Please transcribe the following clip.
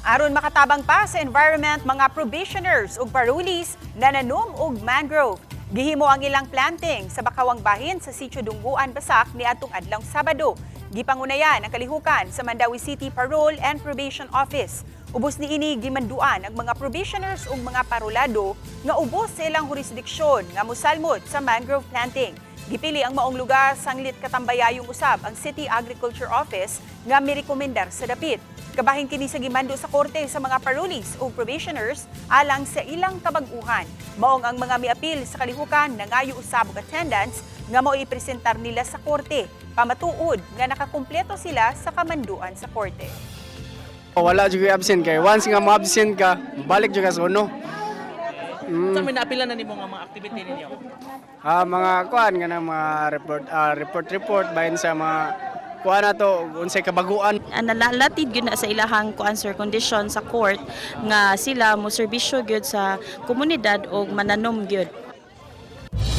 Aron makatabang pa sa environment, mga probationers ug parolees nananom og mangrove. Gihimo ang ilang planting sa bakawang bahin sa Sitio Dungguan, Basak niadtong adlawng Sabado. Gipangunayan ang kalihukan sa Mandaue City Parole and Probation Office. Ubos niini, gimanduan ang mga probationers ug mga parolado nga ubos sa ilang jurisdiksyon nga mosalmod sa mangrove planting. Gipili ang maong lugar sanglit katambayayong usab ang City Agriculture Office nga mirekomendar sa dapit. Kabahin kini sa gimando sa korte sa mga parolees o probationers alang sa ilang kabag-uhan. Maong ang mga miapil sa kalihukan nangayo usab og attendance nga mao ipresentar nila sa korte. Pamatuod nga nakakumpleto sila sa kamanduan sa korte. Wala jud absent kay once nga mo-absent ka, balik jud ka sa uno. Sa may naapila na nimo nga mga activity ninyo? Ah, mga kuan nga na mga report, report report bahin sa mga kuan na to, unsay kabaguan. Nalatid gyud na sa ilahang kuan, sir, condition sa court nga sila mo serbisyo gyud sa komunidad og mananom gyud.